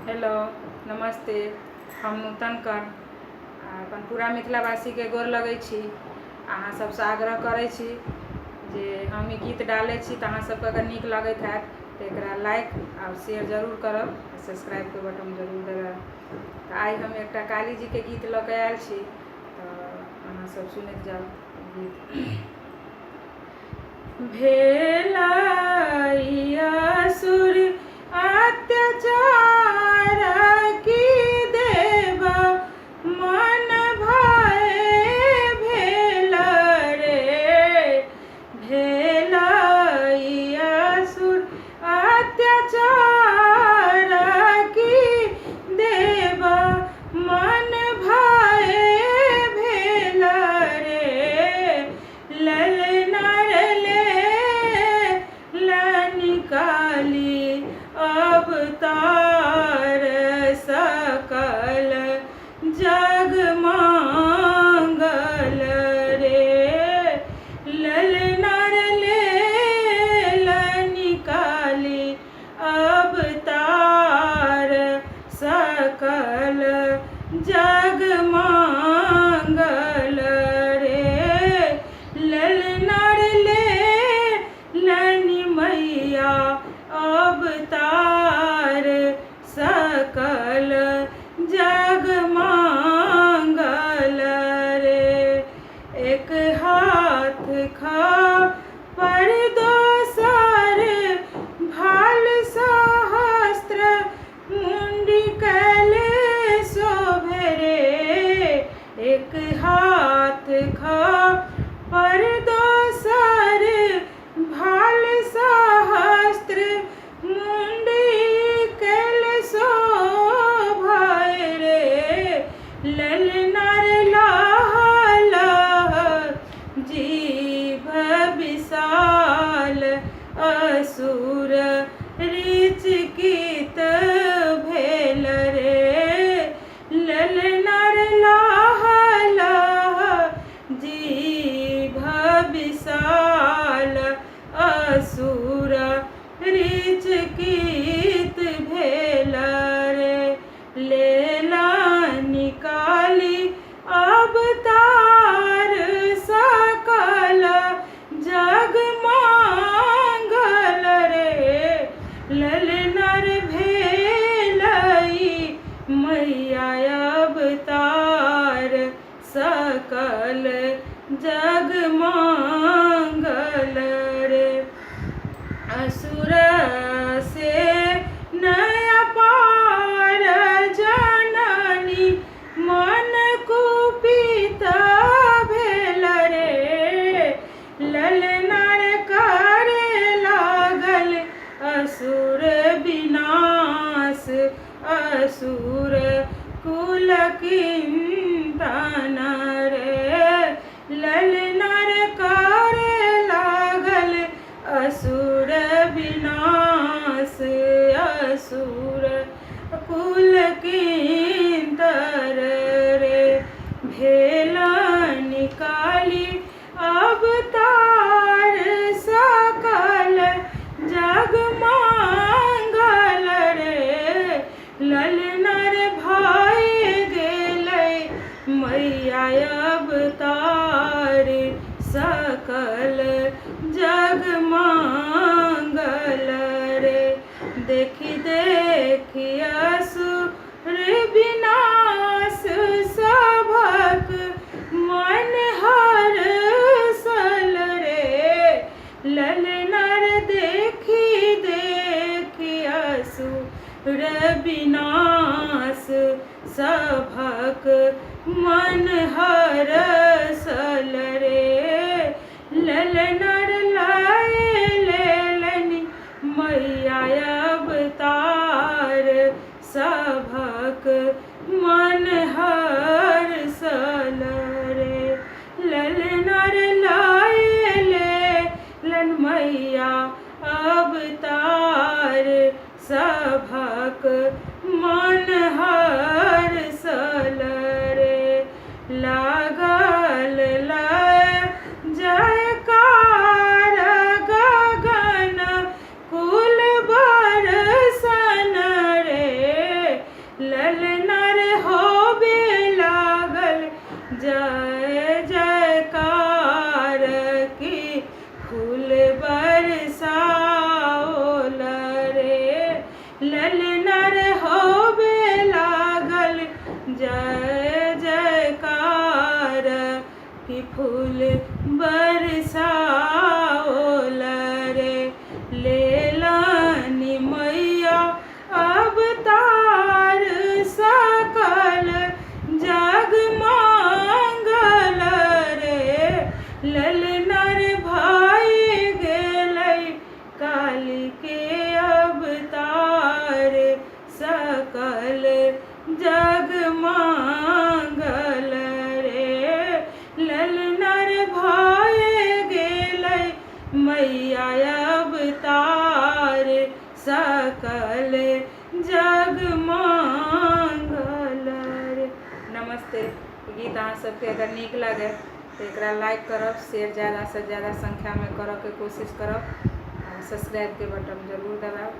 Hello नमस्ते, हम नूतन कर्ण अपन पूरा मिथिलावासीके गोर लगै छी। अहाँ सबसँ आग्रह करै छी जे हम ई गीत डालै छी तऽ अहाँ सबके अगर नीक लगैत हैत तऽ एकरा लाइक आओर शेयर जरूर करब, सब्सक्राइबके बटन जरूर दबायब। तऽ आइ हम एकटा काली जीके गीत लऽ कऽ आयल छी, तऽ अहाँ सब सुनैत जाउ गीत। भेल असुर अत्याचार की देव मन भय भेल रे, भेल असुर अत्याचार की देव मन भय भेल रे। ललनर ले लनिकाली अवतार सकल जग मांगल रे, ललनर ले लनिकाली अवतार सकल जग मांगल रे। ललनर ले लनि मैया अवतार सकल जग मांगल रे। एक हाथ खा पर दोसर भाल सहस्त्र मुंडी कैल शोभे रे, एक हाथ खा पर दोसर भाल सहस्त्र मुंडी कैल शोभे रे। ललनर लाल जीभ विशाल असुर रिच कित भेल रे, ललनर लाल जीभ विशाल असुर रिच कित भेल रे। लेला निकाली अवतार सकल जग मांगल रे, ललनर भेलई मैया अवतार सकल जग मांगल रे। असुर से नया पार जननी मन कुपित भेल रे, ललनर करे लागल असुर विनाश असुर कुल किंतन रे, ललनर करे लागल असुर विनाश असुर कुल किंतर रे। भेल निकाली अवतार सकल जग मांगल रे, ललनर भय गेलै मैया अवतार सकल जग मांगल रे। देखि देखि असुर विनाश सभक मन हरसल रे, ललनर देखि देखि असुर विनाश सभक मन हरसल रे। ललनर लाय लेलनि मैया अवतार सभक मन हरसल रे, ललनर लाय लेलनि मैया अवतार सभक मन हरसल रे। लागल लय जयकार गगन कुल बरसन रे, ललनर होबे लागल जय जयकार, कि फूल बरसाओल रे। लेलनि मैया अवतार, सकल जग मांगल रे। ललनर भाई गेलै काली के अवतार, सकल जग मांगल रे। ललनर भाई गेलै मैया अवतार, सकल जग मांगल रे। नमस्ते। गीत अहाँ सबके अगर नीक लागे तऽ एकरा लाइक करब, शेयर ज़्यादासँ ज़्यादा संख्यामे करऽके कोशिश करब, आ सब्सक्राइबके बटन जरूर दबायब।